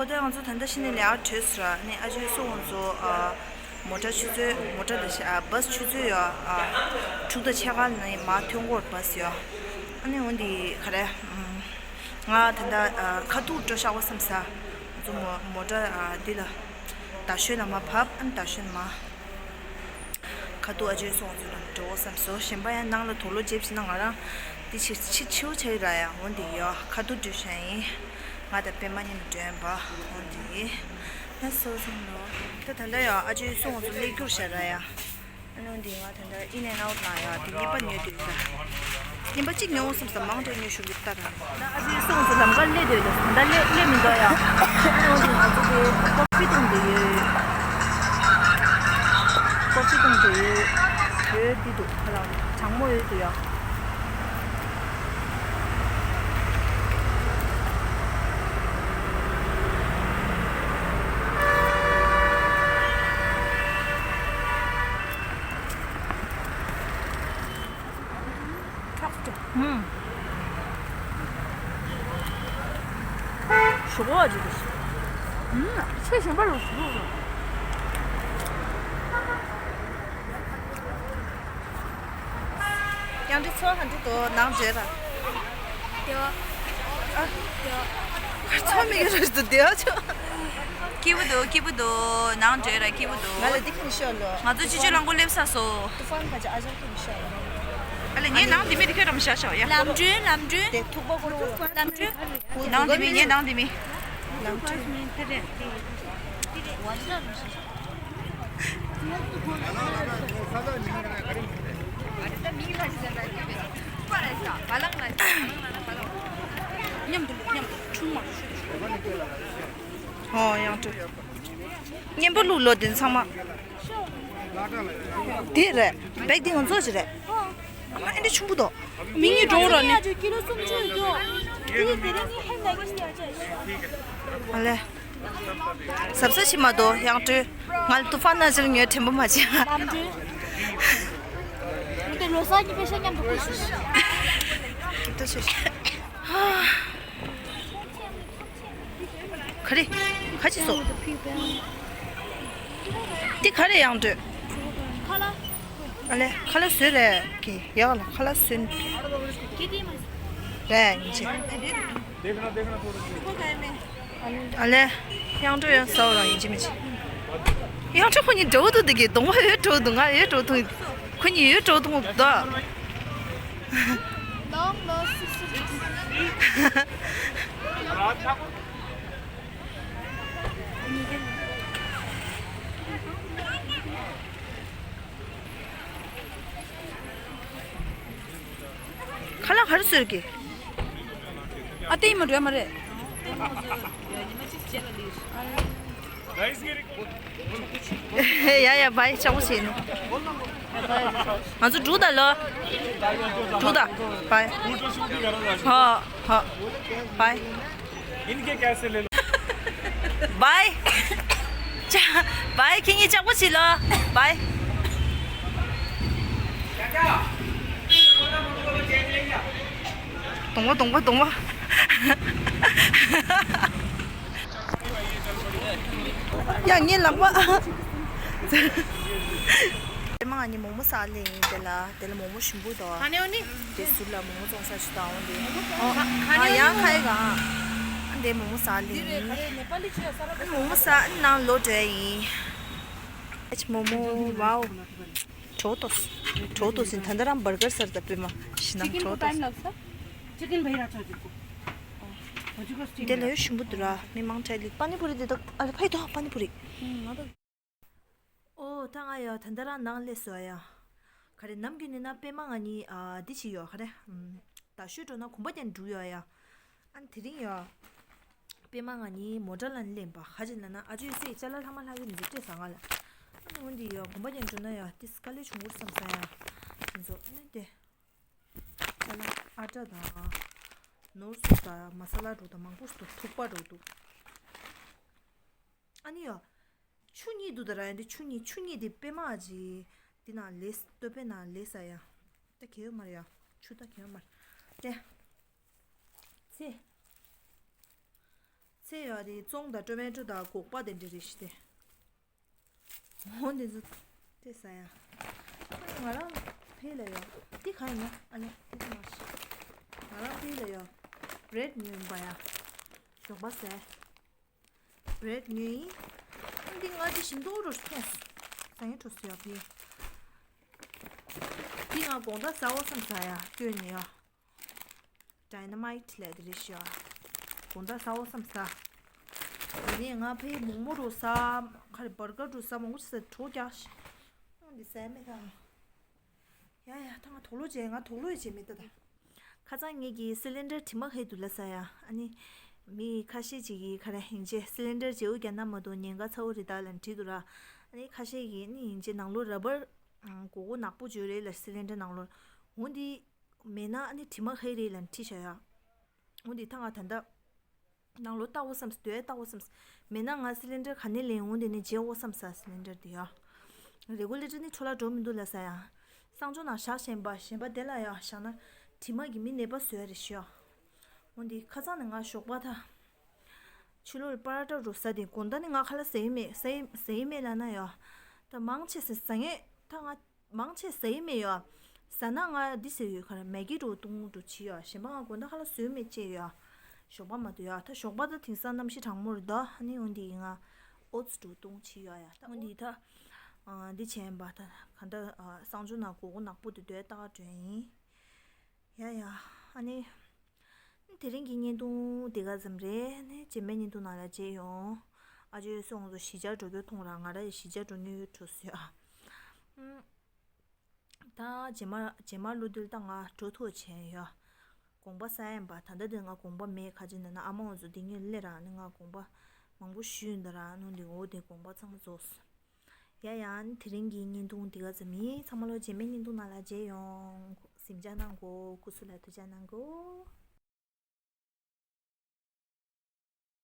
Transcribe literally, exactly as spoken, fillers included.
ཨོ་ད་ང་ཚོ་ད་ལྟ་ཕྱི་ནས་ལས་ཀ་གྲོལ་སོང་ར། ཨ་ནི་ཨ་ཅེ་སོ་ང་ཚོ་ཨ་མོ་ཊ་ཆུ་ཚོད་མོ་ཊ་དང་ཤ་ཨ་བྷ་སི་ཆུ་ཚོད་ཡོད་ཨ་དྲུག་དང་ཕྱེད་ཀ་ནས་མར་ཐོན་གྱི་ཡོད་རེད། བྷ་སི་ཡོད། ཨ་ནི་འོ་འདི་ག་རེ་ང་ད་ལྟ་ཨ་ཁ་ཐུག་འགྲོ་བཞག་པ་བསམ་ས། ང་ཚོ་མོ་མོ་ཊ་ཨ་འདི་ལ་རྡ་ཤོད་ལ་མར་བབས། ཨ་ནི་རྡ་ཤོད་ནས་མར་ཁ་ཐུག་ཨ་ཅེ་སོ་ང་ཚོ་ལ་འགྲོ་བསམ་སོང་། གཞན་པ་ཡང་ནང་ལ་དུག་ལོག་བརྒྱབ་ཕྱིན་ན་ང་རང་འདི་ཕྱིར་ཕྱིར་ཕྱིའུ་ཆགས་ཀྱི་ར། ཡ་འོ་འདི་ཡོད། ཁ་ཐུག་འགྲོ་བཞག་ཡིན། ང་དང་པད་མ་མཉམ་དུ་འགྲོ་ཡིན་པ། འོ་འདི་ཡིན། ལགས་སོ་བསམ་ལོ། ད་ད་ལྟ་ཡ་ཨ་ཅེ་སོ་ང་ཚོ་སླེབས་རྒྱུ་རེད་ཤག་ར། ཡ་ཨ་ནི་འོ་འདི་ང་ད་ལྟ་ཨིན་ཨེན་ཨའུ་ཊི་ནང་ཡ་འདི་རྔན་པ་ཉོས་འདུག་ས། རྔན་པ་གཅིག་ཉོ་བསམ་ས། མང་དྲགས་ཉོ་ཤོར་གི་ལྟ་ར། ད་ཨ་ཅེ་སོ་ང་ཚོ་ལམ་ཁར་སླེབས་འདུག་ད་ལྟ་སླེབས་སླེབས་མི་འདུག་ཡ། ཨ་ནི་འོ་འདི་ང་ཚོ་དེ་ཀོ་ཕི་འཐུང་འདོད་ཡོད། ཀོ་ཕི་འཐུང་འདོད་ཡོད། ཡོད་འདི་འདུག་ཁ་ལག་གྲང་མོ་ཡོད་འདུག་ཡ། ཞོག་ཁོག་ཅིག་འདུག་ཨུམ། ཆེས་གཞན་པ་ལ་ཞོག་ཁོག་གཡང་འབྲི་ཚོ་ག་འདྲ་འདུག་ནང་བརྗོད་དང་། བདེ་བ། ཨ། བདེ་བ། ཚོ་མི་གི་རེད་འདུག་བདེ་བ་ཆོ། སྐྱིད་པོ་འདུག་སྐྱིད་པོ་འདུག་ནང་བརྗོད་ར་སྐྱིད་པོ་འདུག་ང་ལ་འདི་ཁྱེར་ཤོག་ལོ། ང་ཚོ་སྤྱི་སྤྱོད་རླངས་འཁོར་སླེབས་ཚར་སོང་། ཏུ་ཧྥན་ཁ་ཅིག་ཨ་ཅག་ཁྱེར་ཤོག་ལོ། ཨ་ལེ་ངའི་ནང་འདི་མི་དེ་ཁྱོད་རང་བཞག་ཤོག་ཡ། ལམ་གྲོན་ལམ་གྲོན། དེ་ཐུག་པ་ཀོ་རོ་ལམ་གྲོན། ནང་འདི་མི་ངའི་ནང་འདི་མི། ལམ་གྲོན། མཉམ་དུ་མཉམ་དུ་ཆུང་མ། ཨོ་ཡང་དུ། མཉམ་པོ་བླུགས་ལོ་དེ་ཚང་མ། དེ་རེད། བེག་དེ་ང་ཚོ་ཞིག་རེད། ཨ་མ་ཨེ་འདྲ་ཆུང་པོ་དོ། མི་གཉིས་འགྲོ་ར་ནི། ཨ་ལེ། ཟབ་ས་ཞིག་མ་གཏོགས་ཡང་སྤྲོད། ང་ལ་ཏུ་ཧྥན་ན་ཟེར་ཉོས་དྲན་པ་མ་བྱས། ལམ་འགྲོ། ང་ཚོ་ལོ་གསར་གྱི་པེ་ཤ་མཉམ་དུ་བསྐུར་ཤིག་ད་ཤོད་ཤོད། ག་རེ། ག་ཅི་སོ། འདི་ག་རེ་ཡང་སྤྲོད། ཁ་ལག་ཨ་ལེ་ཁ་ལག་བཟོས་རེད་གི་ཡག་ལ་ཁ་ལག་བཟོས། གི་དེ་མ། རེད་ཡིན་ཅི། ཨ་ལེ། ཡང་སྤྲོད་ཡང་ཟ་བ་རང་ཡིན་ཅི་མིན་ཅི། ཡང་སྤྲོད་ཁོ་གཉིས་འདྲ་བོ་འདུག་འདི་གི་གདོང་པ་ཡོད་འགྲོ་འདུག་ང་ཡོད་འགྲོ་འདུག་ཁོ་གཉིས་ཡོད་འགྲོ་འདུག་ད། ལོང་ལོ་སི་སི། ཁ་ལག་ག་རེ་བཟོས་ཀྱི། ཨ་ཏི་མ་འགྲོ་མ་རེད། ཡ་ཡ་བའི་ལྕགས་པོ་བྱས་ནི། ང་ཚོ་འགྲོ་ད་ལོ། འགྲོ་ད། བའི། ཧོ་ཧོ། བའི། इनके कैसे ले लो। བའི། ཅ། བའི་ཁྱེད་གཉིས་ལྕགས་པོ་བྱེད་ལོ། བའི། གདོང་པ་གདོང་པ་གདོང་པ། ཡ་ངའི་ལག་པ། དེ་མ་ང་གཉིས་མོག་མོག་ཟ་ལེ་ཡིན་དེ་ལ་དེ་ལ་མོག་མོག་ཞིམ་པོ་འདུག་ཨ་ནེ་འོ་ནི། དེ་ཟུར་ལ་མོག་མོག་བཙོང་ས་ཞིག་དང་འོ་དེ། ཨ་ཡང་ཁ་ཡི་ག་ཨ་འདི་མོག་མོག་ཟ་ལེ་ཡིན། ཨ་མོག་མོག་ཟ་ཨ་ནང་ལོག་འགྲོ་ཡ་ཡིན། ཨ་ཅི་མོག་མོག་ཝའོ། གྲོ་ཏོ། གྲོ་ཏོ་ཟིན་ད་ལྟ་རང་བར་གར་ཟེར་ད་པི་མ་ཤི་ན་གྲོ་ཏོ། चिकन भाई राजा जी को। मुझे को स्टीम དེ་ལ་ཡོད་ཞིམ་པོ་འདུག་ར་མི་མང་དྲགས་ལིག་པ་ནི་པུ་རི་དེ་དག་ཨ་ལ་ཕ་ཡི་དོ་པ་ནི་པུ་རི། ཨོ་ད་ང་ཡ་ད་ལྟ་རང་ནང་སླེབས་སོང་ཡ། ག་རེ་ནམ་རྒྱུན་ནི་ན་པད་མ་ང་གཉིས་ཨ་འདི་བྱས་ཡོད་ག་རེ། ད་ཤོད་འགྲོ་ན་གོམ་པ་ཀྱང་འགྲུལ་ཡོད་ཡ། ཨ་ནི་དེ་རིང་ཡ། པད་མ་ང་གཉིས་མོ་ཊ་ལ་སླེབས་པ་ག་ཅི་ལ་ན་ཨ་ཅོ་ཡོད་སའི་ཅ་ལག་ལྷག་མ་ལྷག་གི་མི་འདུག་སྤྲད་ས་ང་ལ། ཨ་ནི་འོན་ཏེ་ཡ་གོམ་པ་ཀྱང་འགྲུལ་ན་ཡ་ཏི་སི་དཀའ་ལས་བྱུང་གི་རེད་བསམ་ས་ཡ། དེ་ཚོ་ཨ་ནི་དེ། ཅ་ལག་ཨ་ཊ་དང་། ནོར་སུ་དང་མ་ས་ལ་འགྲོ་དང་མང་པོ་ཞིག་ཐུག་པ་འགྲོ་འདུག་ཨ་ནི་ཡ། ཆུ་གཉིས་འདུག་ད་ར་ཡ་འདི་ཆུ་གཉིས་ཆུ་གཉིས་དེ་པད་མ་ཨ་ཅི། འདི་ན་ལས་སྟོད་པའི་ན་ལས་ས་ཡ། ད་གལ་ཡོད་མ་རེད་ཡ། ཆུ་ད་གལ་ཡོད་མ་རེད། ཏེ། ཚེ། ཚེ་ཡོད་དེ་བཙོང་དང་ཊོ་མེ་ཊོ་དང་སྒོག་པ་དེ་འདྲ་རེད་ཤི་དེ། འོ་འདི་ཚོ་དེ་ཟ་ཡ། ང་རང་ཕེ་ལ་ཡོད། འདི་ག་ཡིན་ན་ཨ་ཡ་དེ་ཚོ་མ་ཤི། ང་རང་ཕེ་ལ་ཡོད། བྷི་རེད་ཉོས་ཡིན་པ་ཡ། ཞོགས་པ་ཟས། བྷི་རེད་ཉོས་ཡིན། འདི་ང་འདི་ཞིམ་མདོག་རུ་མཐོང་སོང་། ཟ་ཡ་འཕྲོ་སོང་ཡ་ཕེ། འདི་ང་དགོང་དག་ཟ་འོ་བསམ་ཟ་ཡ་སྐྱོན་ནས་ཡ། ཌའི་ན་མའིཊ་ལས་དེ་རེད་ཤག་དགོང་དག་ཟ་འོ་བསམ་ཟ། དེ་ནས་ང་ཕའི་མོག་མོག་རུ་ཟ། ཁ་རེ་བར་གར་རུ་ཟ། མང་པོ་ཟ་གྲོགས་རྒྱག་ཤག་འོ་འདི་ཟ་མེད་ད། ཡ་ཡ་ད་ང་དོག་ལོ་བྱས། ང་དོག་ལོ་བྱས་མེད་ད་ད། ཁ་སང་ངེད་ཀྱི་སི་ལིན་ཌར་དྲི་མ་ཧེ་འདུག་ལ་ཟ་ཡ། ཨ་ནི་མི་ཁ་ཤས་ཅིག་གིས་ཁ་རེ་ཧིང་ཅེ་སི་ལིན་ཌར་བརྗེ་པོ་རྒྱག་ན་མ་གཏོགས་ཉེན་ཁ་ཚ་བོ་རེད་ད་ལབ་བྲིས་འདུག་ར། ཨ་ནི་ཁ་ཤས་ཀྱིས་ནི་ཧིང་ཅེ་ནང་ལོགས་ར་བར་སྒོར་སྒོར་ནག་པོ་བརྗོད་རེད་ལ་སི་ལིན་ཌར་ནང་ལོགས། འོ་འདི་མེད་ན་ཨ་ནི་དྲི་མ་ཧེ་རེད་ལབ་བྲིས་བཞག་ཡ། འོ་འདི་ད་ང་ད་ལྟ་ནང་ལོགས་ལྟ་འོ་བསམ། སྡོད་ལྟ་འོ་བསམ། མེད་ན་ང་སི་ལིན་ཌར་ག་ནས་ལེན། འོ་འདི་ནས་བརྗེ་འོ་བསམ་ས། སི་ལིན་ཌར་འདི་ཡ། རེ་གུ་ལེ་ཊར་ནི་འཕྲོ་བརླག་འགྲོ་མི་འདུག་ལ་ཟ་ཡ། གསང་སྤྱོད་ནང་བཞག་བཞིན་པ་གཞན་པ་དེ་ལ་ཡ་བཞག་ན་དྲི་མ་གི་མི་ནད་པ་བཟོས་རེད་ཤག་འོ་འདི་ཁ་སང་ནས་ང་ཞོགས་པ་ད། ཕྱི་ལོགས་ལ་པ་ར་ཊ་རུ་ཟ་དེ་དགོང་དག་ནི་ང་ཁ་ལག་ཟ་ཡི་མེད། ཟ་ཡི་ཟ་ཡི་མེད་ལབ་ན་ཡ། ད་མང་ཆེ་ཟ་ཟ་ངེས་ད་ང་། མང་ཆེ་ཟ་ཡི་མེད་ཡ། ཟ་ན་ང་འདི་ཟ་ཡོད་ཁ་ར་མེ་གི་འགྲོ་བཏུང་འགྲོ་བྱེད་ཡ། གཞན་པ་ང་དགོང་དག་ཁ་ལག་ཟོས་མེད་ཅེས་ཡ། ཞོགས་པ་མ་གཏོགས་ཡ། ད་ཞོགས་པ་ད་དེང་སང་གནམ་གཤིས་གྲང་མོ་རེད་ད། ཨ་ནི་འོ་འདི་ང་ཨོ་ཙི་འགྲོ་བཏུང་བྱེད་ཡ་ཡ། ད་འོ་འདི་ད། ཨ་འདི་བྱས་པ་ད་ག་འདྲ་གསང་སྤྱོད་ནང་སྒོར་སྒོར་ནག་པོ་དེ་སྡོད་ལྟ་ག་འགྲོ་ཡིན། ཡ་ཡ། ཨ་ནི། དེ་རིང་གི་བརྙན་ཐུང་འདི་ག་ཙམ་རེད། ནི་རྗེས་མའི་བརྙན་ཐུང་ནང་ལ་མཇལ་ཡོང་། ཨ་ཅོ་སོང་ཚོ་གཞིས་ཆགས་འགྲོ་རྒྱུ་མཐོང་ར། ང་ར་ཡི་གཞིས་ཆགས་འགྲོ་མྱོང་ཡོད་འགྲོ་སོང་ཡ། ཨུམ། ད་རྗེས་མ་རྗེས་མ་ལོ་དུས་ད་ང་འགྲོ་ཐུབ་བྱས་ཡ། དགོངས་པ་ས་ཡན་པ་ད་ལྟ་དུས་ང་དགོངས་པ་མེད། ཁ་ཅིག་ན་ན་ཨ་མ་འོ་ཚོ་འདི་ཉིད་སླེབས་ར་ནི་ང་དགོངས་པ་མང་པོ་ཞུས་འདི་ར་ནོ་འདི་འོ་དེ་དགོངས་པ་ཚང་མ་རྫོགས། ཡ་ཡ། དེ་རིང་གི་བརྙན་ཐུང་འདི་ག་ཙམ་ཡིན། ཚང་མ་ལོ་རྗེས་མའི་བརྙན་ཐུང་ནང་ལ་མཇལ་ཡོང་། གཟིམ་འཇག་གནང་གོ། སྐུ་གཟུགས་ལ་ཐུགས་ཅག་གནང་གོ།